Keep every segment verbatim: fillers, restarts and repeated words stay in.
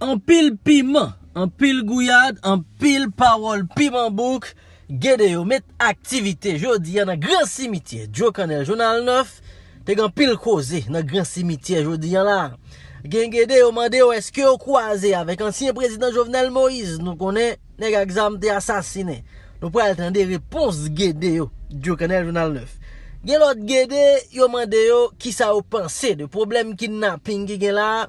Anpil piman, anpil gouyad, anpil pawòl piman bouk, Gede yo met aktivite jodi a nan gran simityè Djokannèl, Jounal nèf, te gen anpil koze nan gran simityè jodi a la. Gen Gede yo mande yo èske yo kwaze avèk ansyen prezidan Jovenel Moïse, nou konnen nèg ak zam te asasinen. Nou pral tande repons Gede yo, Djokannèl, Jounal nèf. Gen lòt Gede yo mande yo kisa yo panse de pwoblèm kidnaping ki gen la.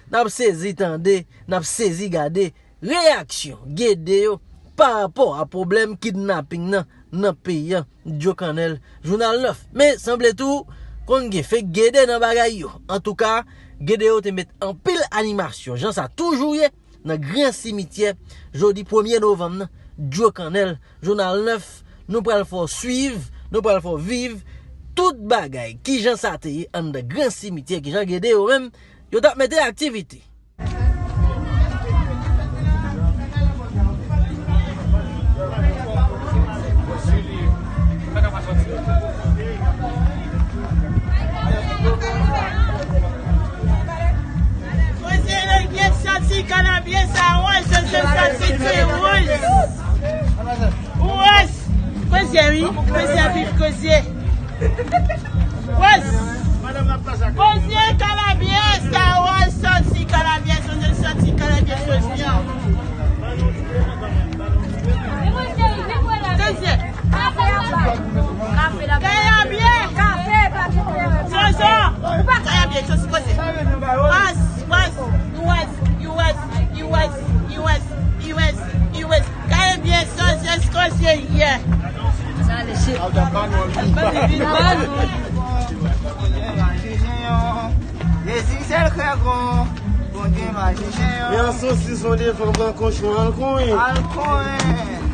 N ap sezi tande, n ap sezi gade reyaksyon Gede yo pa rapò a pwoblèm kidnaping nan nan peyi a, Djokannèl, Jounal nèf. Men sanble tou konn gen fake Gede nan bagay yo. Antouka, Gede yo te met anpil animasyon, jan sa toujou ye, nan gran simityè jodi premye novanm nan, Djokannèl, Jounal nèf. Nou pral fè w swiv, nou pral fè w viv tout bagay, kijan sa te ye anndan gran simityè, kijan Gede yo menm, yo t ap mete aktivite. Koze nèg ye santi kanabye sa wòj, se santi ti wòj. Wòj. Koze wi, koze viv koze. Wòj. Koze kanabye sa wòj, santi kanabye, santi kanabye, santi an. Koze. Kanabye. Soso. Kanabye, soso, koze. Wòj, wòj, wòj, wòj, wòj, wòj, wòj, wòj. Gade byen, soso, soso, koze ye. Jezi sèl krè gwo, Bondye pa jije yo. Men an sosis, on devan pran kochon, al konyen. Al konyen.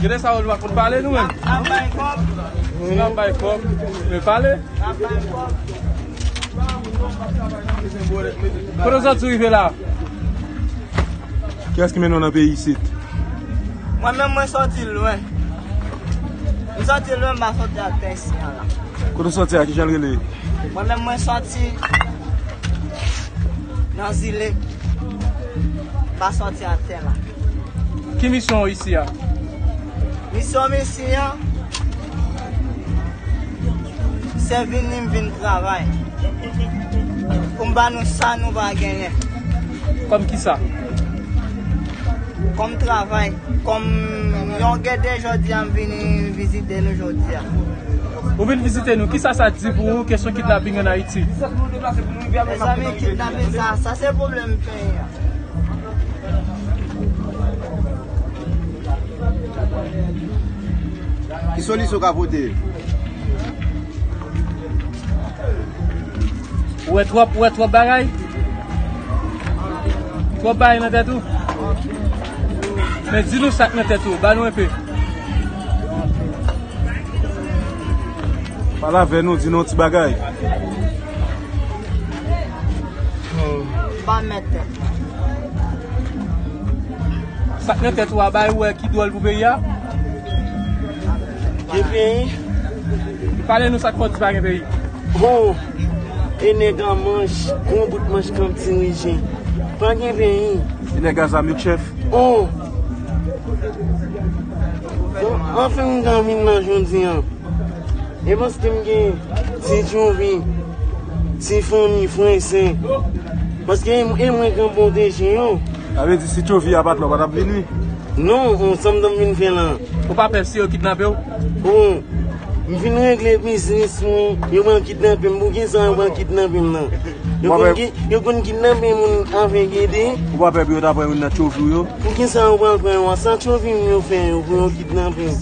Gede sa, ou pa konn pale nou menm. N ap bay kòb. Si n ap bay kòb, men pale. N ap bay kòb. Kote w sòti rive la? Kiyès ki mennen w nan peyi isit? Mwen menm, mwen sòti lwen. M sòti lwen, m pa sòti atè isi a la. Kote w sòti a, kijan l rele? Mwen menm, mwen sòti nan zile. M pa sòti atè la. Ki misyon w isi a? Misyon m isi a, se vini m vin travay. Pou m ba nou sa nou pa genyen. Kòm kisa? Kòm travay. Kòm yon Gede jodi a, m vini vizite nou jodi a. Ou vin vizite nou, kisa sa di pou ou kesyon kidnaping ann Ayiti? Mezanmi, kidnaping sa, sa se pwoblèm peyi a. Ki solisyon w ka pote? Ou wè twòp, ou wè twòp bagay? Twòp bagay nan tèt ou? Men di nou sa k nan tèt ou, ba nou enpe. Pale avè nou, di nou yon ti bagay. Pa mèt tèt. Sa k nan tèt ou a bay ou wè ki dwòl pou peyi a? Gen peyi. Pale nou sa k fè w di pa gen peyi. Bon, e nèg an manch, gwo bout manch k ap dirije. Pa gen peyi. E nèg a zam yo k chèf. Oh! Bon, anfen, m ka vin la jodi a. E paske m gen ti tchouvi, ti fanmi, frè, sè. Paske e, e mwen k ap pwoteje yo. Sa vle di si tchouvi a pa t la, ou pa t ap vin, wi? Non, on, sa m t ap vin fè la. Ou pa pè si yo kidnape w? Bon, m fin regle biznis mwen, yo pral kidnape m. Poukisa yo pral kidnape m nan? Yo konn ki, yo konn kidnape moun avèk ede. Ou pa pè pou yo ta pran youn nan tchouvi w yo? Poukisa yo pral pran yo a? Sa tchouvi m yo fè yo pou yo kidnape m?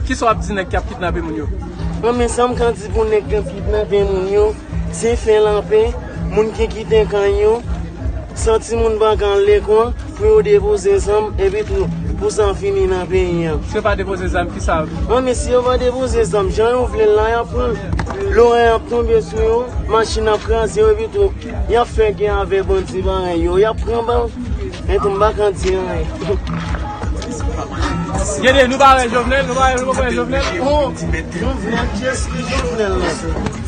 Kisa w ap di nèg k ap kidnape moun yo? Bon, men sa m ka di pou nèg k ap kidnape moun yo, se fè lapè, moun ki kite kay yo, san timoun pa ka al lekòl, pou yo depoze zam, epi tou, pou sa fini nan peyi a. Si yo pa depoze zam, kisa? Bon, men si yo pa depoze zam, jan yo vle l la, y ap pran. Lorè ap tonbe sou yo, machin ap kraze yo, epi tou, y ap fè gè avè bandi parèy yo, y ap pran bal. Men tou, m pa ka di anyen. Gede, nou pa wè Jovenel, nou pa wè, nou pa wè Jovenel. Oh, Jovenel, kiyès ki Jovenel la?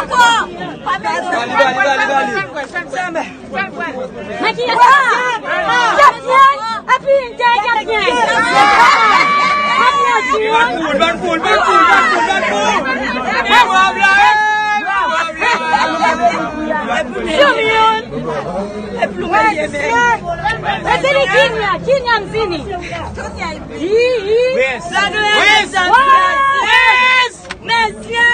Bali, bali, bali, bali. Makiyaj sa. Kapyen, epi dèyè kapyen. Kapyen di. Bal poul, bal poul, bal poul, bal poul, bal poul. Jimyon. Mesye. Mesye li kinya, kinya m fini. Yi, yi. Yes. Yes. Yes. Mesye!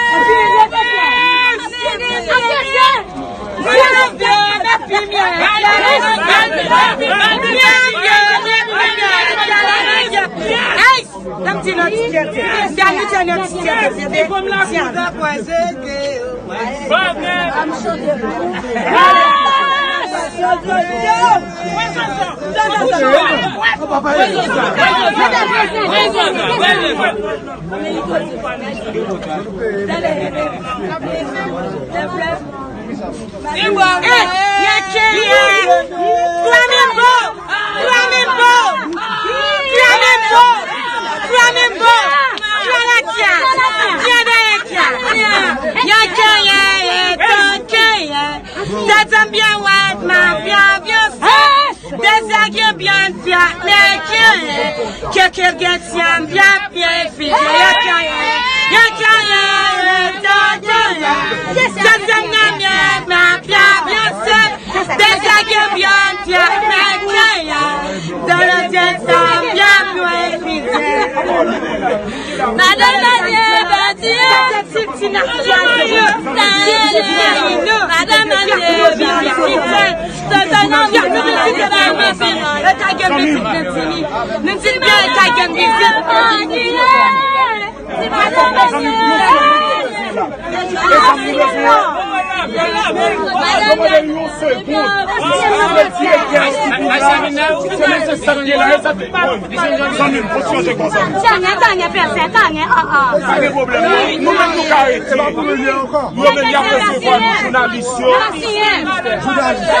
Flamingo! Flamingo! Flamingo! Flamingo! Flamingo! Tèt ann byen wèd, mafya vyose. Dezè gen byen fya, men gen. Keke gen syanm, byen, byen, fidye, yo gen. Madan Manye bati. Madan Manye bati. Tonton Nanmi, nou di byen, nou di byen, nou di byen, nou di byen. Zanmi m, fò chanje konsa. Chanje, chanje, pèsè, chanje, an, an. Pa gen pwoblèm, non. Nou menm nou ka rete. Yo menm y ap resevwa nou, jounalis yo. Jounalis yo,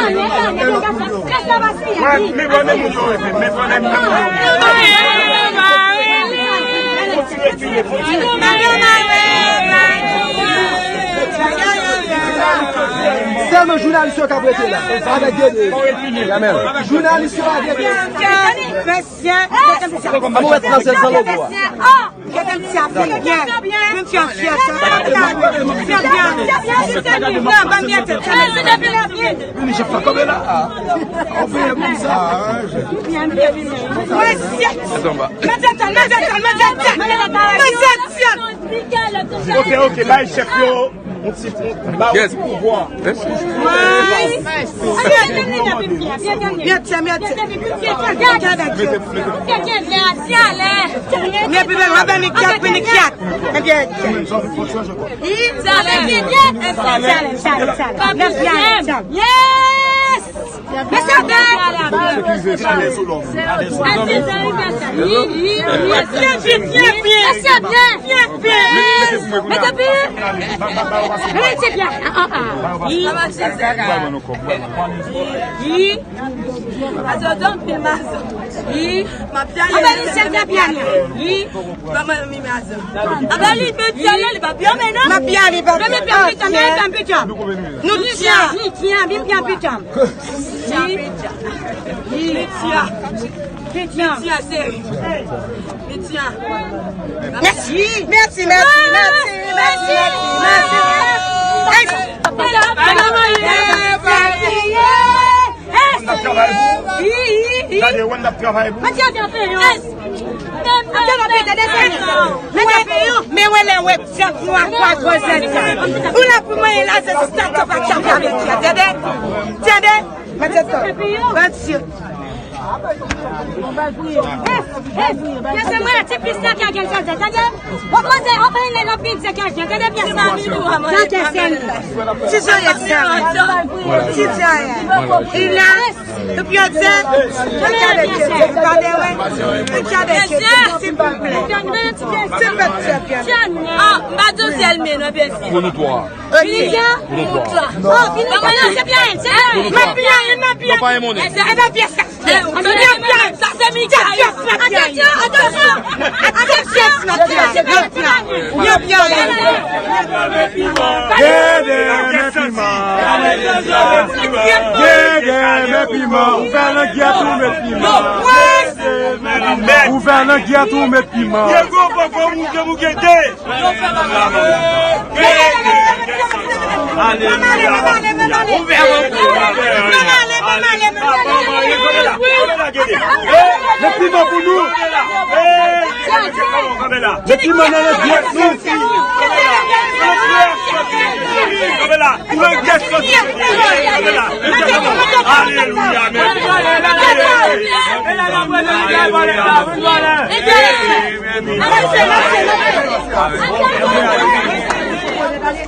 e lòt moun yo. Men, men, men moun yo rete, men, men, men moun yo rete. Kontinye file, kontinye. Sèlman jounalis yo k ap rete la, avèk Dede. Jounalis yo avèk Dede. Mesye, mesye. An mwen wè transèl san logo a. Gade m ti ap fè byen. Vin fè yon fyè sa. Fè byen. Fè byen. Non, ban m mete. Vini, chèf la, kanpe la. An fè moun sa. Byen, byen, byen. Mwen se. Mwen se tan, mwen se tan, mwen se tan. Mwen se tan. Ok, ok, bay chèf yo. Yon ti, ba yon ti pouvwa. Mèt, mèt, mèt. Mete, mete. Mwen pi bèl, mwen bèl, mi kyat, mi kyat. Ebyen, yes! Mesye, bèl! Sekize, sekize sou lòm. Mesye, byen, byen, byen. Mesye, byen. Mete pi. Mete pi. Mete pi. Ah, ah, ah. Ba nou kòb, ba nou. Yi. Azo, donk, pi mazo. Yi. M ap pale. Anba li, chèf la pale. Yi. Kòman mi mazo? Anba li, men pye li, li pa pye, men non. M ap pale, pa pale. Men pye, pye, men pye. Nou tya. Ni tya, ni tya, pye. Yi. Yi. Yi. Yi. Yi. Yi. Yi. Yi. Mèsi, mèsi, mèsi, mèsi, mèsi, mèsi. N ap travay pou ou. Gade, wè, n ap travay pou ou. Men wè lè wè, tèt nou a kwa twò zèt sa. Ou la pou mwen la, se sou sa, sa pa tchap avèk tèt, tande? Tande? Mwen se tan. Pran ti. Pyès mwen ti plis la ki a gen jazè, tande? Bon, poze, anpil lè nan pil se ki a gen, tande pyès la. Tande sèl. Ti jan yè sa. Ti jan yè. Ina, tout pyès se. Tande pyès se. Tande, wè. Tande pyès se, silvouplè. Silvouplè. Ah, m pa di w sèl men non, pyès. Pou nou twa. Vini, vini. Pou nou twa. Oh, vini, vini, se byen, se byen. Pou nou twa. Mwen byen, mwen byen. Non, pa yon monnen. E nan pyès sa. Sa se Mikael. Atansyon, atansyon. Atansyon, atansyon. Yo, yo, yo. Gede men piman. Gede men piman. Ou fè langyèt ou met piman. Ou fè langyèt ou met piman. Diego, poko, mouke, mouke, de. Alelouya. Met piman pou nou. Met piman nan langyèt nou. Pou langyèt soti. Alelouya.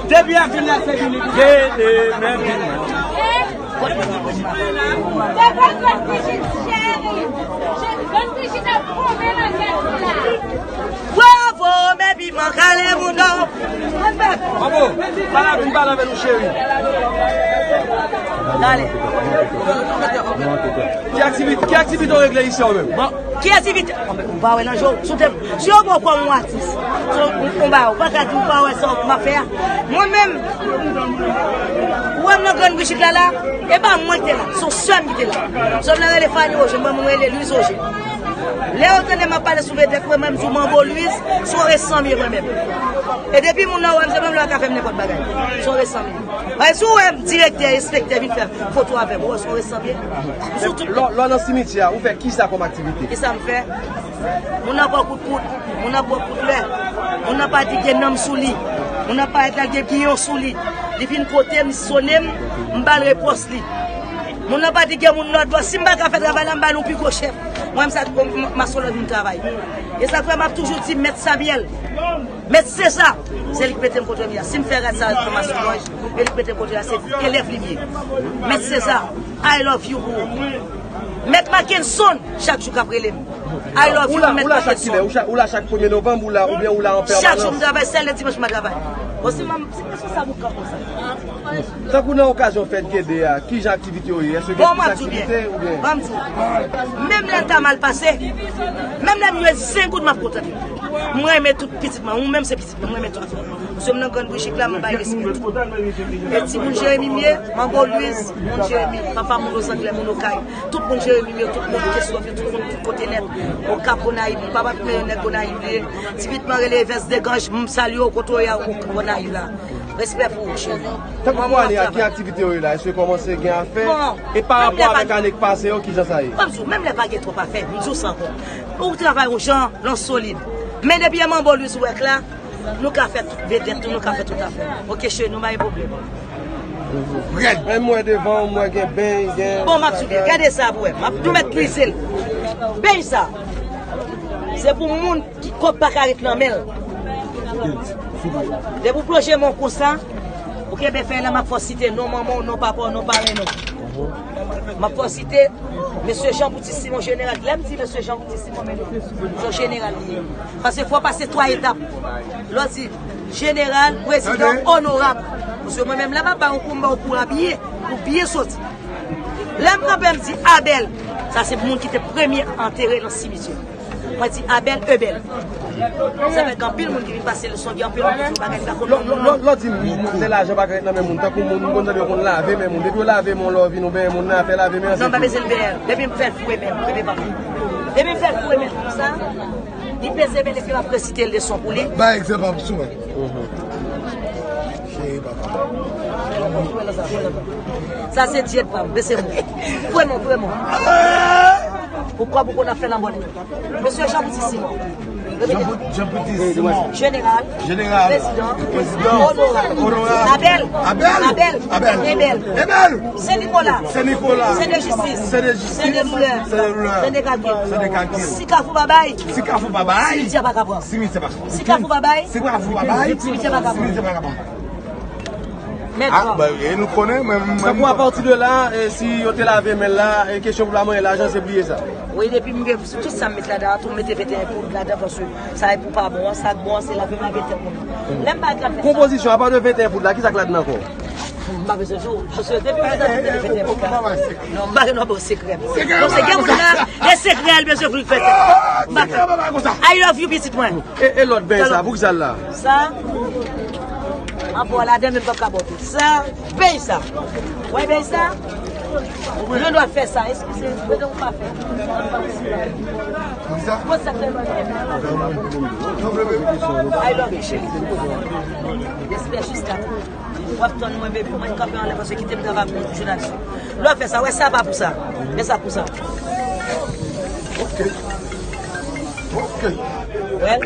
Depi a vin la se vini. Gede men piman. Bravo, men piman kale moun non. Bravo. Pale avè nou, pale avè nou, cheri. Dale. Ki aktivite, ki aktivite w regle isi a ou menm? Bon, ki aktivite? Ou pa wè nan je w, sou tèt. Si yo ba w kòm yon atis, se yon, yon bagay, ou pa ka di ou pa wè sa m ap fè a. Mwen menm, ou wè m nan grann bouchik la la, e pa mwen ki te la, se yon sè m ki te la. Sè m nan rele Fanny Roger, mwen mwen rele Louise Roger. Lè yo tande m ap pale sou vedèt, mwen menm, m di w Manbo Louise, se yon resan m ye mwen menm. E depi moun nan wè m, se menm lè yo ka fè m nenpòt bagay. Se yon resan m ye. Paske si w wè m, direktè, enspektè vin fè foto avè m, ou wè se yon resan m ye. M sou tout. Lè w nan simityè a, ou fè kisa kòm aktivite? Kisa m fè? Moun nan pran kout kout, moun nan pran kout lè, moun nan pa di gen nanm sou li, moun nan parèt la gen giyon sou li. Li vin kote m, li sone m, m ba l repons li. Moun nan pa di gen moun lòt bò. Si m pa ka fè travay la, m ba nou pi gwo chèf. Mwen, m sa, m, m, m a sou lòd moun travay. E sa k fè m ap toujou di Mèt Samyèl, Mèt Seza, se li k mete m kote m ye a. Si m fè rad sa, m a sou lòj, e li k mete m kote m ye a, se elèv li m ye. Mèt Seza, I love you pou ou. Mèt Mackenson, chak jou k ap rele m. I love you, Mèt Mackenson. Ou la chak kilè? Ou cha-, ou la chak premye novanm, ou la, oubyen ou la an pèmanans? Chak jou m travay, sèl lè dimanch m pa travay. Bon, si m, si m responsab ou pran konsa. Tankou nan okazyon fèt Gede a, ki jan aktivite yo ye? Èske gen plis aktivite oubyen? Bon, m ap di w byen. Ban m di w. Menm lè l ta mal pase, menm lè m jwenn senk goud, m ap kontante. Mwen renmen tout pitit mwen, ou menm se pitit mwen, mwen renmen tout. Paske m nan Grann Brijik la, m bay respè. E timoun Jeremi m ye, Manbo Louise, moun Jeremi, papa moun Lozanglè, moun Okay. Tout moun Jeremi m yo, tout moun Keswòf yo, tout moun tout kote nèt. Okap Gonayiv, papa m yo nèt Gonayiv li ye. Ti pitit mwen rele Evens Deganj, m salye w kote w ye a, Okap Gonayiv la. Respè pou ou, cheri. Tankou ane a, ki aktivite yo ye la? Èske kòmanse gen afè? Bon, e pa rapò avèk ane k pase yo, kijan sa ye? Ban m di w, menm lè pa gen twòp afè, m di w sa ankò. Ou travay yon jan, lè w solid. Men depi e Manbo Louise ou wè k la, nou ka fè tout vedèt, nou ka fè tout afè. Oke, cheri, nou pa gen pwoblèm. Men mwen devan, mwen gen beny, gen... Bon, m ap di w byen, gade sa pou w wè. M ap tou mèt krize l. Beny sa, se pou moun ki kòb pa ka ret nan men l. Depi w plonje men w konsa, ou kenbe fèy la, m ap fè w site non manman w, non papa w, non parenn ou. M ap fè w site Mesye Jean Boutis Simon, jeneral. Lè m di Mesye Jean Boutis Simon, men se yon jeneral li ye. Paske fò w pase twa etap. Lè w di jeneral, prezidan, onorab. Paske mwen menm la, m ap ba w kou, m ba w kou a byen, pou byen soti. Lè m kanpe, m di Abèl. Sa se moun ki te premye antere nan simityè. Mwen di Abèl Ebèl. Sa fè gen anpil moun ki vin pase leson, gen anpil moun ki di bagay li pa konn moun non. Lè w di m, se lajan pa ka ret nan men moun, tankou moun, m konn tande yo konn lave men moun. Depi yo lave men w, lè w vin ou benyen moun nan, afè lave men an se tou. Non, m pa bezwen l benyen. Depi m fè l foure men m, rele papa. Depi m fè l foure men m konsa, li peze men l epi m ap resite leson pou li. Bay egzanp ap sou mwen. Cheri papa. Sa se dyèt pa m, men se mwen. Foure men w, foure men w. Pou kòb ou konn ap fè nan bòt. Mesye Jean Boutis Simon. Repete. Jean Bou-, Jean Boutis Simon. Jeneral. Jeneral. Prezidan. Prezidan. Onorab. Onorab. Abèl. Abèl. Abèl. Abèl. Ebèl. Ebèl. Sen Nikola. Sen Nikola. Sen de Jistis. Sen de Jistis. Sen de Doulè. Sen de Doulè. Sen de Kalkil. Sen de Kalkil. Si Kafou pa bay. Si Kafou pa bay. Simityè pa ka pran. Simityè pa ka pran. Si Kafou pa bay. Si Kafou pa bay. Simityè pa ka pran. Simityè pa ka pran. Mèt. Ah, ba, e nou konnen, mwen, mwen. Tankou apati de la, e, si yo te lave men l la, e, kesyon pou l pa manyen lajan, se bliye sa. Wi, depi m gen tout sa m met ladan an, tou m mete venteyen poud ladan, paske sa e pou pa bon an, sa k bon an, se lave men avèk venteyen poud. Lè m pa ka fè sa. Konpozisyon, apa de venteyen poud la, ki sa k ladan ankò? M pa bezwen di w, paske depi m mete venteyen poud la. Non, m pa gen non bon sekrè. Sekrè, paske gen moun la, e sekrè, l bezwen pou l fè sekrè. Ah, sekrè, papa, konsa. I love you, pitit mwen. E, e lòt beny sa, pou ki sa l la? Sa, anpò ladan men m p ap ka bòte. Sa, beny sa. Wè beny sa? Nou dwa fè sa, eskize, mwen donk pa fè. Pou ki sa? Pou sa fè. I love you, cheri. Respè jiska tou. W ap tann mwen, baby. Mwen kanpe anlè paske kite m travay pou jounalis yo. Lè w fè sa, wè sa pa pou sa. Men sa pou sa. Ok. Ok. Wè l?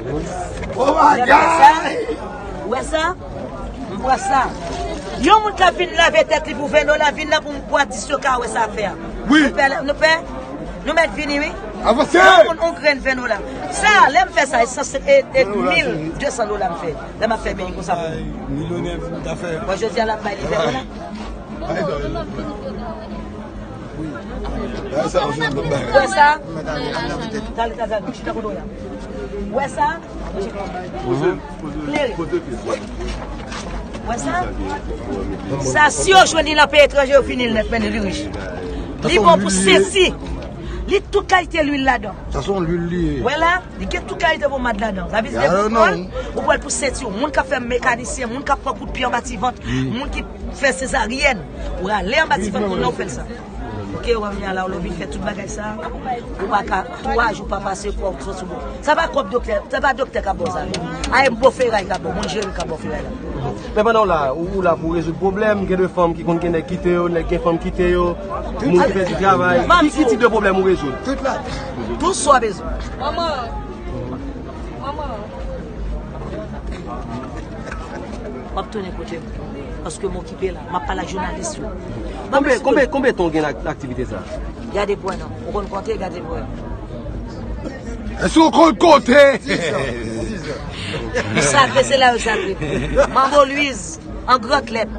Oh my God! Wè sa? M pran sa. Yon moun k ap vin lave tèt li pou ven dola, vin la pou, pou atis yo ka wè sa ap fè a. Wi. Nou pè, nou pè? Nou mèt vini, wi. Avanse! Yon moun, yon grenn ven dola. Sa, lè m fè sa, e san, e, e mil de san dola m fè. Lè m ap fè beny konsa pou mwen. Milyonè, m ta fè. Mwen, jodi a la, m bay li ven dola. Wè sa? Talè, talè, talè, chita kote w la. Wè sa? Klere. Wè sa? Sa, si yo jwenn li nan peyi etranje, yo fini l nèt, men li rich. Li bon pou senti. Li tout kalite lwil ladan. Sa se yon lwil li ye. Wè la? Li gen tout kalite pomad ladan. Sa vle di depi w pran l, ou pran l pou senti w. Moun k ap fè mekanisyen, moun k ap pran kout pye anba ti vant, moun ki fè sezaryèn, ou rale anba ti vant moun nan, ou fè l sa. Ke w ap vin la, w vin fè tout bagay sa, ou pa ka, twa jou pa pase, kòb sot sou bò. Sa pa kòb doktè, sa pa doktè k ap ba w sa, non. A, e bon feray k ap ba w, bon jere k ap ba w feray la. Men pandan w la, ou, ou la pou w rezoud pwoblèm, gen de fanm ki konn gen nèg kite yo, nèg gen fanm kite yo, moun ki pèdi travay. Ki, ki tip de pwoblèm ou rezoud? Tout sa w bezwen. Manman. Manman. W ap tounen kote m. Paske m okipe la. M ap pale ak jounalis yo. Konbyen, konbyen, konbyen tan w gen ak aktivite sa? Gade pwen non. Ou konn konte, gade pwen. Èske w konn konte? Li sakre, se la yo sakre. Manbo Louise, an gran lèt.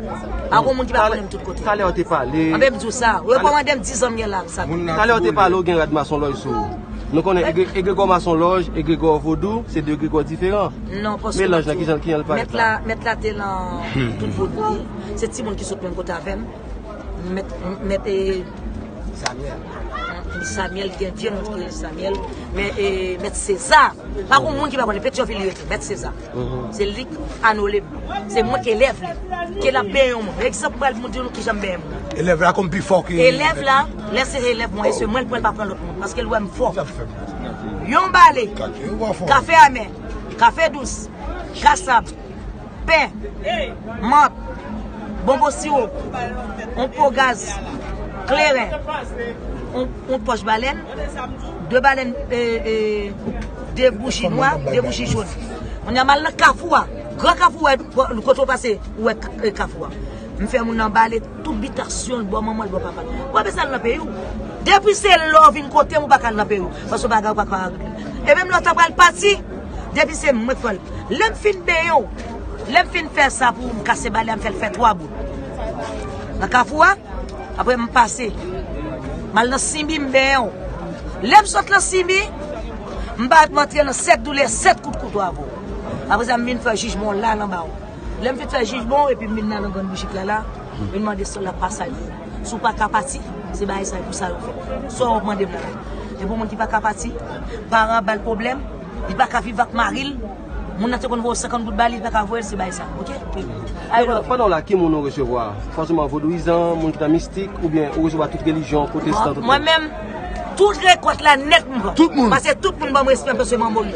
Pa gon moun ki pa konnen m tout kote. Talè w te pale. Anben m di w sa. Ou pa mande m dizan m gen la, m sakre. Talè w te pale, ou gen rad masonlòj sou ou. Nou konnen egre-, egregò masonlòj, egregò vodou, se de egregò diferan. Non, paske melanj lan, kijan, kijan l parèt la? Mèt la, mèt la te nan tout vodou li. Se timoun ki sot menm kote avè m. Mèt, mèt, e, Samuel. Samuel, gen vye moun ki rele Samuel. Men, e, mèt Seza. Pa gon moun ki pa konnen, Petyonvil li rete, mèt Seza. Se li k anole m. Se mwen k elèv li. Ke l ap benyen w. Egzanp, m pral di nou kijan m benyen moun. Elèv la konn pi fò ke... Elèv la, lè se elèv mwen, e se mwen l pran, l pa pran lòt moun. Paske l wè m fò. Yon bale, kafe amè, kafe dous, kasab, pen, mant, bonbon siwo, yon po gaz, kleren, yon, yon pòch balèn, de balèn, e, e, de bouji nwa, de bouji jòn. Kounye a m al nan kafou a, gran kafou a, kote w pase, ou wè k-, e, kafou a. M fè moun nan bale tout bitasyon l, bò manman l, bò papa l. Ou pa bezwen al nan peyi w. Depi se lè w vin kote m, ou pa ka al nan peyi w. Paske bagay ou pa ka regle. E menm lè w ta pral pati, depi se mwen k fè l. Lè m fin benyen w, lè m fin fè sa pou ou, m kase bale a, m fè l fè twa bout. Nan kafou a, apre m pase. M al nan Sinbi, m benyen w. Lè m sot nan Sinbi, m pa, m antre nan sèt doulè, sèt kout kouto avè w. Apre sa, m vin fè jijman w la nan ba w. Lè m fin fè jijman w, epi m vin nan, nan grann bouchik la, la, vin mande si l ap pasaj pou ou. Si w pa ka pati, se bagay sa, pou sa yo fè. Sa w ap mande m la, la. E pou moun ki pa ka pati, paran ba l pwoblèm, li pa ka viv ak mari l, moun nan te konn voye senkant goud ba li, li pa ka voye l, se bagay sa, oke? Pandan w la, ki moun ou resevwa? Fòseman vodouyizan, moun ki nan mistik, oubyen ou resevwa tout relijyon, pwotestan, tout moun? Mwen menm, tout rekòt la nèt m pran. Tout moun. Paske tout moun ban m respè, paske m anmoli.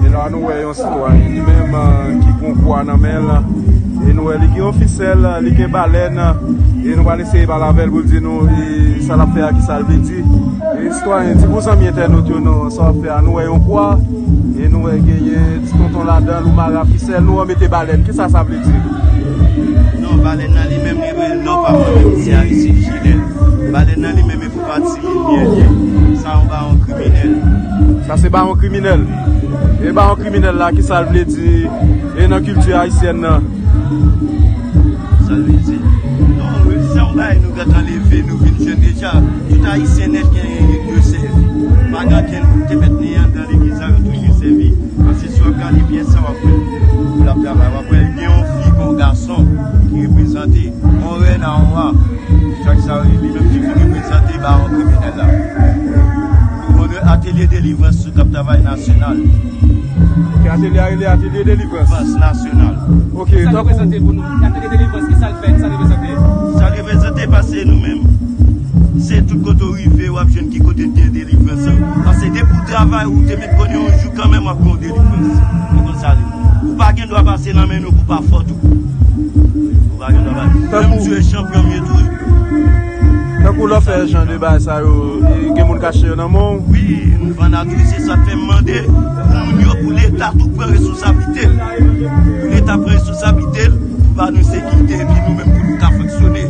E la nou wè yon sitwayen li menm, eh, ki gon kwa nan men l. E nou wè li gen yon fisèl, li gen balèn. E nou pral eseye pale avè l pou l di nou, e, sa l ap fè a, ki sa l vle di. E sitwayen, di pou zanmi entènot yo non, sa w ap fè a. Nou wè yon kwa, e nou wè genyen ti tonton ladan l, ou mare a fisèl, nou wè w mete balèn. Kisa sa vle di? Non, balèn nan li menm, li rele non pa mwen menm, se Aristide Gilles. Balèn nan li menm, e pou pati milyè li ye. Sa yon bawon kriminèl. Sa se bawon kriminèl. E bawon kriminèl la, kisa l vle di, e nan kilti ayisyèn nan? Sa l vle di? Non, se yon bagay nou gentan leve, nou vin jwenn deja. Tout ayisyen nèt gen yo sèvi. Pa gen ankenn moun ki te mèt ni anndan legliz la, yo tou gen sèvi. Paske si w ap gade byen sa w ap wè, pou l ap travay, w ap wè gen yon fi, gen yon gason ki reprezante, yon rèn a yon wa. Chak sa, li menm ki vin reprezante bawon kriminèl la. Yon atelye delivrans k ap travay nasyonal. Ok, atelye a rele atelye delivrans. Delivrans nasyonal. Ok, sa reprezante pou nou? Atelye delivrans, ki sa l fè, ki sa l reprezante? Sa l reprezante, paske nou menm, Travay ou te met konnen yon jou kanmenm w ap gen yon delivrans. Ou konn sa li. Ou pa gen dwa pase nan men nou pou pa fòt ou. Ou pa gen dwa pase. Tankou menm Dye chanpyon m ye tou. Tankou lè w fè jan de bagay sa yo, e, gen moun k achte yo nan men w. Wi, nou vann a tou, se sa k fè m mande pou moun yo, pou Leta tou pran responsablite l. Pou Leta pran responsablite l, pou ba nou sekirite, epi nou menm pou nou ka fonksyone.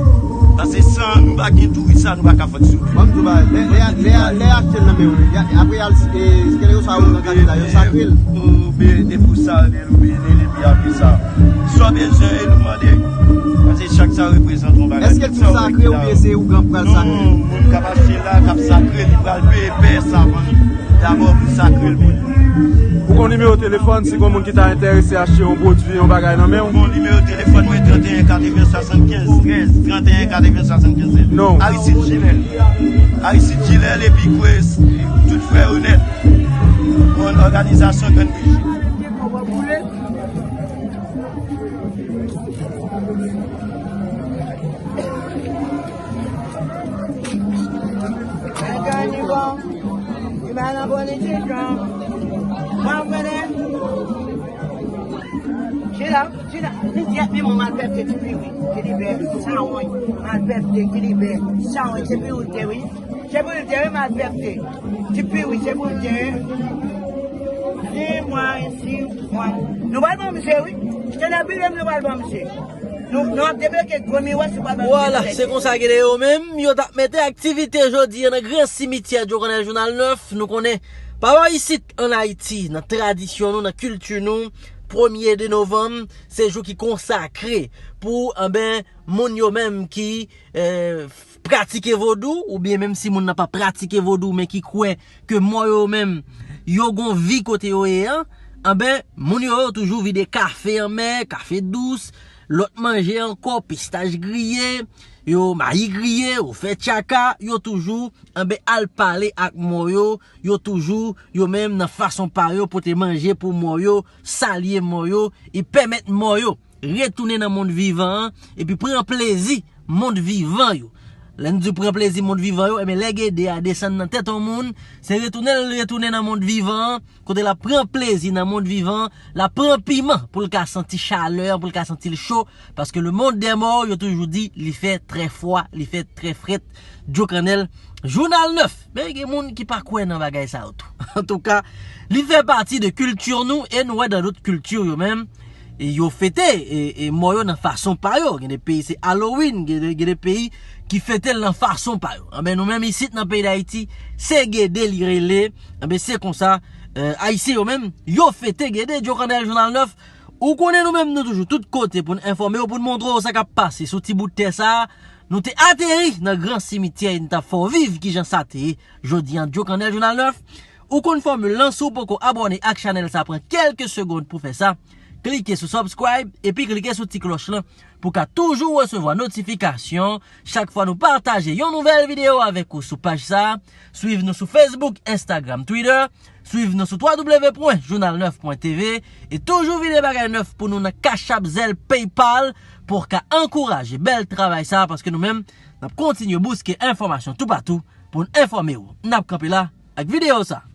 Paske san nou pa gen touris sa, nou pa ka fonksyone. Bon, m di w bagay, lè, lè, lè, lè achte l nan men w, y a, apre y al, e, kèlkeswa ou nan katye la, yo sakre l. Ou be, depo sa, ou be, epi apre sa. Sa w bezwen, e nou mande. Paske chak sa reprezante yon bagay. Èske l tou sakre oubyen se ougan k pral sakre? Non, moun k ap achte la, k ap sakre, li pral peye pè sa, man. Dabò pou sakre l pou li. Ou gon nimewo telefòn, si gon moun ki ta enterese achte yon pwodui, yon bagay nan men w? Gon nimewo telefòn mwen, trannteyen katreven swasannkenz trèz, trannteyen katreven swasannkenz trèz. Non. Aristide Gilel. Aristide Gilel epi Kwes, tout frè yo nèt. Yon òganizasyon Grann Brijit. Anthony bon. Li pa nan politik non. Mwen konnen. Chita, chita. Li di ap men mwen malfèkte ti pi wi. Ki li bè, sa wonj. Malfèkte, ki li bè, sa wonj. Se pi wi te wi. Se pou li te wi malfèkte. Ti pi wi, se pou li te wi. Si mwen, si mwen. Nou pral ban misye wi. Se nan bidon nou pral ban misye. Nou, nou ap debloke gwo miwa sou papa. Vwala, se konsa gen de yo menm, yo t ap mete aktivite jodi a nan gran simityè Djokannèl Jounal nèf. Nou konnen, pa isit ann Ayiti, nan tradisyon nou, nan kilti nou, premye de novanm, se jou ki konsakre pou, anben, moun yo menm ki, eh, pratike vodou, oubyen menm si moun nan pa pratike vodou, men ki kwè ke mò yo menm, yo gon vi kote yo ye an, anben, moun yo, yo toujou vide kafe anmè, kafe dous, lòt manje ankò, pistach griye, yo mayi griye, yo fè tchaka, yo toujou, anben, al pale ak mò yo, yo toujou, yo menm, nan fason pa yo, pote manje pou mò yo, salye mò yo, e pèmèt mò yo retounen nan mond vivan an, epi pran plezi mond vivan yo. Lè n di pran plezi mond vivan yo, ebyen, lè Gede a desann nan tèt yon moun, se retounen l retounen nan mond vivan an, kote l ap pran plezi nan mond vivan an, l ap pran piman pou l ka santi chalè an, pou l ka santi l cho, paske le monde des morts, yo toujou di, li fè trè fwa, li fè trè frèt. Djokannèl, Jounal nèf, men gen moun ki pa kwè nan bagay sa yo tou. Antouka, li fè pati de kilti nou e nou wè dan lòt kilti yo menm, e yo fete, e, e mò yo nan fason pa yo. Gen de peyi se Halloween, gen de, gen de peyi ki fete l nan fason pa yo. Anben, nou menm isit nan peyi Dayiti, se Gede li rele, anben, se konsa, eh, Ayisyen yo menm, yo fete Gede. Djokannèl Jounal nèf, ou konnen nou menm nou toujou tout kote pou n enfòme w, pou n montre w sa k ap pase sou ti bout tè sa a. Nou te ateri nan gran simityè e n t ap fè w viv kijan sa te ye. Jodi a, Djokannèl Jounal nèf, ou konn fòmil lan, si w poko abòne ak chanèl sa, pran kèlke segonn pou fè sa. Klike sou subscribe epi klike sou ti klòch lan pou w ka toujou resevwa notifikasyon chak fwa nou pataje yon nouvèl videyo avèk ou sou paj sa. Swiv nou sou Facebook, Instagram, Twitter. Swiv nou sou w w w pwen jounal nèf pwen t v e toujou vide bagay nèf pou nou nan Cash App, Zelle, PayPal pou w ka ankouraje bèl travay sa a, paske nou menm, n ap kontinye bouske enfòmasyon toupatou pou n enfòme w. N ap kanpe la ak videyo sa.